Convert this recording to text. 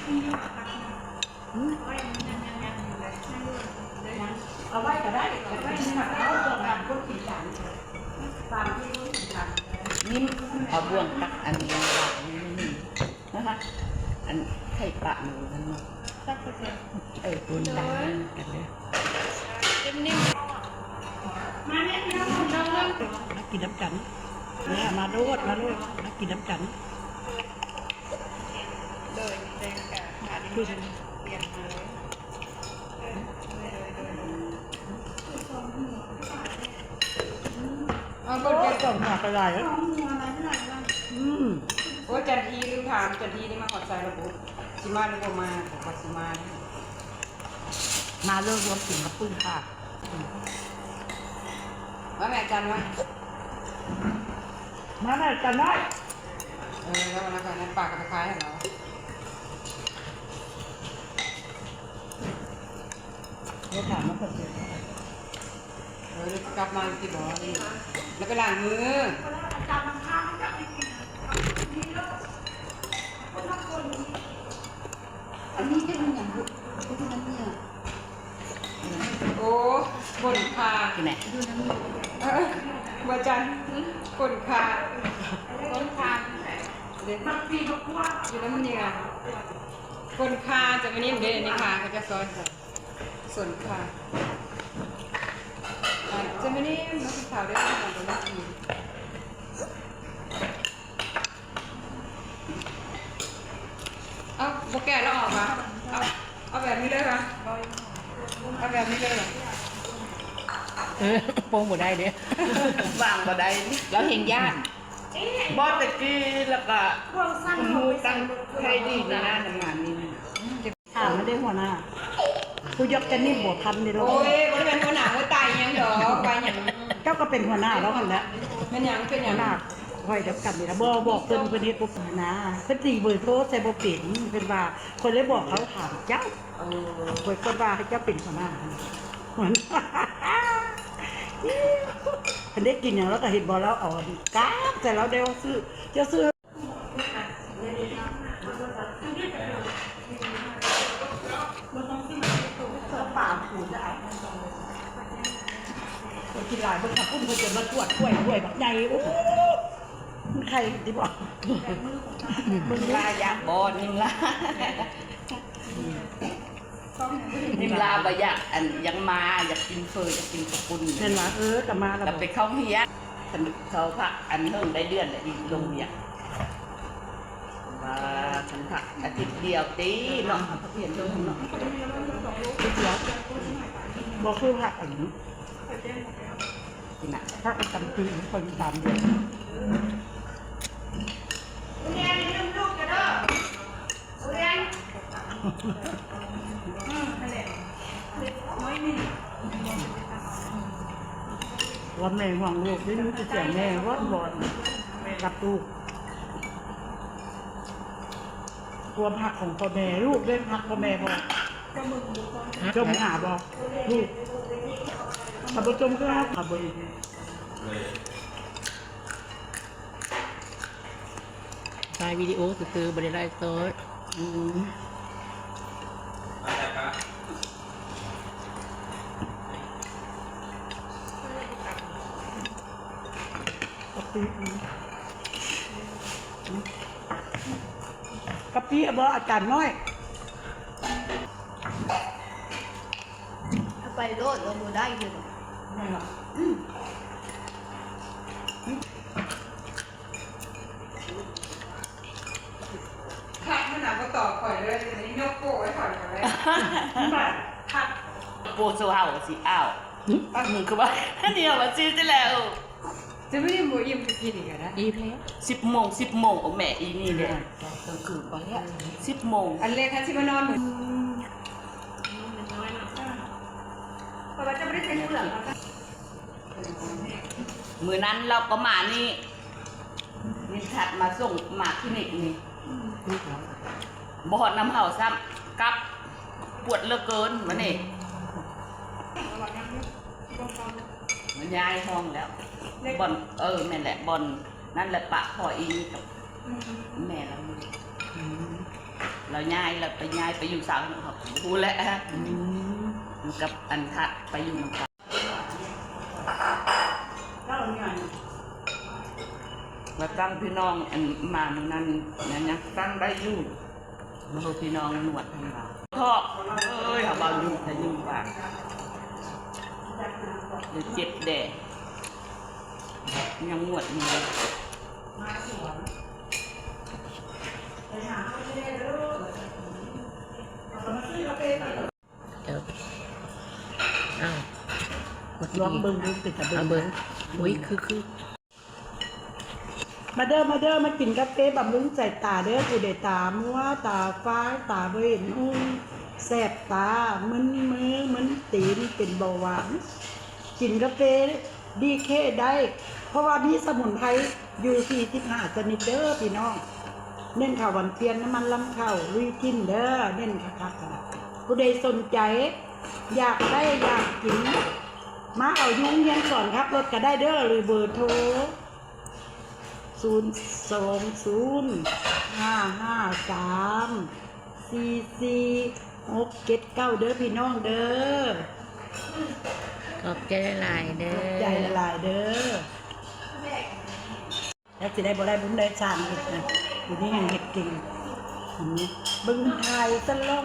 ເອົາໄວ້ກໍໄດ້ ເອົາໄວ້ນີ້ນະ ເອົາຕາມຄົນກິນກັນ ຕາມທີ່ຄົນກິນກັນ. ນີ້ເອົາບ່ວງຕັກອັນນີ້ ອັນໄຂ່ປະນີ້ມັນ ເອີ ປຸນກັນ ກັນເດີ. ມາແມ່ພີ່ນ້ອງ ມາກິນນຳກັນ ມາໂລດ ມາໂລດ ມາກິນນຳກັນ. ໂດຍ ແຕ່ງກະ ອັນນີ້ ເປັນ ຕຽມມາເລີຍ. ເອີ ໂດຍ ໂດຍ ໂດຍ. ເອົາ ເບິ່ງແກະ ສອງຫົວກະຫຼາຍ. ອືມ ໂອ້ຍ ຈັນທີ ລືມຖາມ ຈັນທີນີ້ມາຮອດໃສລະບຸ? ຊິມາຫຼືບໍ່ມາ? ບອກວ່າຊິມາ. ມາເລີຍ ຮວມກິນກັບປຶ້ງຄ່າ. ມາແມ່ຈັນມາ ມາແມ່ຈັນນ້ອຍ. ເອີ ແລ້ວ ແລ້ວກໍນັ້ນ ປາກະໄປຂາຍໃຫ້ລາວ. ເດີ ຖາມມາກ່ອນເດີ. ເອີ ກັບມາທີ່ບໍ່ນີ້ ແລ້ວໄປລ້າງມື. ອັນນີ້ຈະເປັນຫຍັງ? ໂອ້ ຝົນຄາ ເອີ ບໍ່ຈັນ ຝົນຄາ ຝົນຄາ ຢູ່ນຳເໜືອ ຝົນຄາ ຈະມານິ້ມເດ້ ນີ້ຄ່າ ເຂົາຈະຊອຍ ຝົນຄາ ຈະມານິ້ມ ມາກິນເຂົ້າເດີ້ ມາກິນ. ເອົາ ບໍ່ແກະແລ້ວອອກຫວາ? ເອົາ ເອົາແບບນີ້ເລີຍຫວາ? ເອົາແບບນີ້ເລີຍຫວາ? ເອີ ໂປ່ງບໍ່ໄດ້ເດ້ ວາງບໍ່ໄດ້ ລາວແຮງຢ້ານ. ບໍ່ ແຕ່ກີ້ລະກະຮູ້ຕັ້ງໃຈດີນະ ນານມານີ້. ຖາມມາເດ້ຫົວໜ້າ ຜູ້ຢອກຈະນິບບໍ່ທັນເດ້. ໂອ້ຍ ບໍ່ໄດ້ເປັນຫົວໜ້າຫົວຕາຫຍັງດອກ ວ່າຫຍັງ ເຈົ້າກໍເປັນຫົວໜ້າລາວຫັ້ນແຫຼະ. ແມ່ນຫຍັງ ເປັນຫຍັງ? ຫົວໜ້າຂ້ອຍດຽວກັນນີ້ລະ ບໍ່ບອກເພິ່ນ ເພິ່ນເຮັດບໍ່ເປັນນະ ເພິ່ນຕີເບີໂທໃສ່ບໍ່ເປັນ ເພິ່ນວ່າ ຂ້ອຍເລີຍບອກເຂົາຖາມເຈົ້າ. ເອີ ຂ້ອຍ ຂ້ອຍວ່າໃຫ້ເຈົ້າເປັນຫົວໜ້າຫັ້ນ ເພິ່ນໄດ້ກິນຫຍັງລາວກໍເຮັດບໍ່ ລາວເອົາກາບໃສ່ລາວໄດ້ວ່າຊື້ ເຈົ້າຊື້. ປາປູຈະອາບນ້ຳ ກິນຫຼາຍ ເບິ່ງຄັບ ພຸ້ນເພິ່ນຈະມາກວດຖ້ວຍ ຖ້ວຍບັກໃຫຍ່ ໂອ້ ມັນໄຂ່ຕິບໍ່? ເບິ່ງລາຢາກບໍ່ ນິງລາ ນິງລາບໍ່ຢາກ ອັນ ຢາກມາ ຢາກກິນເຝີ ຢາກກິນເຂົ້າປຸ້ນ ແມ່ນວ່າ ເອີ ກໍມາແລ້ວ ກໍໄປເຂົ້າໂຮງຮຽນ ຄັນເຂົາພັກ ອັນ ເຫິງໄດ້ເດືອນລະອີກ ລົງວຽກ ວ່າຄັນພັກອາທິດດຽວຕິເນາະ ພັກຮຽນເທິງເນາະ ບໍ່ຄືພັກອັນນີ້ ນີ້ນະ ພັກປະຈຳປີ ຄົນສາມເດືອນ. ວ່າແມ່ຫ່ວງລູກ ໄດ້ຍິນແຕ່ສຽງແມ່ວອນໆ ກັບລູກ ຄວາມຮັກຂອງພໍ່ແມ່ ລູກເດ້ຮັກພໍ່ແມ່ບໍ່? ຈົ່ມຫາບໍ່? ລູກ ຖ້າບໍ່ຈົ່ມຄືເຮົາຫາເບິ່ງ. ຖ່າຍວິດີໂອຊື່ໆ ບໍ່ໄດ້ໄລຟ໌ສົດ. ອືມ ກະປິ ກະປິບໍ່ ອາຈານນ້ອຍ? ເອົາໄປໂລດ ເຮົາບໍ່ໄດ້ຢູ່ດອກ ແມ່ນບໍ່? ອືມ ຄັກ ມັນນະບໍ່ຕອບຂ້ອຍເລີຍ ນີ້ຍົກໂປ້ໃຫ້ຂ້ອຍກໍໄດ້ ຄັກ ໂປ້ໂຊເຮົາຊິ ອ້າວ ອືມ ມຶງຄືວ່າ ອັນນີ້ວ່າຊິແລ້ວ. ຈະບໍ່ໄດ້ບໍ່ອີ່ມຄືກີ້ນີ້ກໍໄດ້ ອີ່ມແລ້ວ ສິບໂມງ ສິບໂມງ ໂອແມ່ ອີ່ນີ້ແຫຼະ ກາງຄືນໄປແລ້ວ ສິບໂມງ ອັນເລັກຫັ້ນຊິມານອນມື້ ເພາະວ່າຈະບໍ່ໄດ້ໃສ່ເປືອກ ມື້ນັ້ນລາວກໍມານີ້ ມິນທັດມາສົ່ງມາຄລີນິກນີ້ ບໍ່ຮອດນຳເຮົາຊ້ຳ ກັບ ປວດເຫຼືອເກີນມື້ນີ້ ມັນຍ້າຍຫ້ອງແລ້ວ ບ່ອນ ເອີ ແມ່ນແຫຼະ ບ່ອນນັ້ນແຫຼະ ປະພໍ່ອີ່ກັບແມ່ລາວຢູ່ ອືມ. ລາວຍ້າຍ ລາວໄປ ຍ້າຍໄປຢູ່ສາວເຮົາກໍບໍ່ຮູ້ແຫຼະ. ອືມ ກັບອັນທະໄປຢູ່ນຳກັນ. ມາຕັ້ງພີ່ນ້ອງ ອັນມາມື້ນັ້ນ ຍັງ ຍັງຕັ້ງໄດ້ຢູ່. ມາເຮົາພີ່ນ້ອງນວດໃຫ້ເຮົາ ເພາະ ເອີຍ ເຮົາເວົ້າຢູ່ ໄທຢູ່ວ່າ ເຈັບແດ່ ຍັງນວດຢູ່. ເອີ ອ້າວ ລອງເບິ່ງດູ ເປັນຕາເບິ່ງ. ເອົາເບິ່ງ ອຸ້ຍ ຄື ຄື ມາເດີ ມາເດີ ມາກິນກາເຟບຳລຸງສາຍຕາເດີ. ຜູ້ໃດຕາມົວ ຕາຟາຍ ຕາບໍ່ເຫັນຫຸ່ງ ແສບຕາ ມຶນມື ມຶນຕີນ ເປັນເບົາຫວານ ກິນກາເຟດີເຄໄດ້ ເພາະວ່າມີສະໝຸນໄພຢູ່ສີ່ສິບຫ້າຊະນິດເດີພີ່ນ້ອງ. ເນັ້ນເຂົ້າຫວານພຽນ ນ້ຳມັນລຳເຂົ້າ ລຸຍກິນເດີ ເນັ້ນຄັກໆ. ຜູ້ໃດສົນໃຈ ຢາກໄດ້ ຢາກກິນ ມາເອົາຢູ່ໂຮງຮຽນສອນຂັບລົດກໍໄດ້ເດີ ຫຼືເບີໂທ ສູນສອງສູນ ຫ້າຫ້າສາມ ສີ່ສີ່ຫົກເຈັດເກົ້າ ເດີພີ່ນ້ອງເດີ. ຂອບໃຈຫຼາຍໆເດີ ຂອບໃຈຫຼາຍໆເດີ. ແລ້ວຊິໄດ້ບໍ່ໄດ້ບຸນໄດ້ຊາດເຮັດນະ ຢູ່ນີ້ຍັງເຮັດເກັ່ງ. ເບິ່ງຖ່າຍຕະຫຼອດ.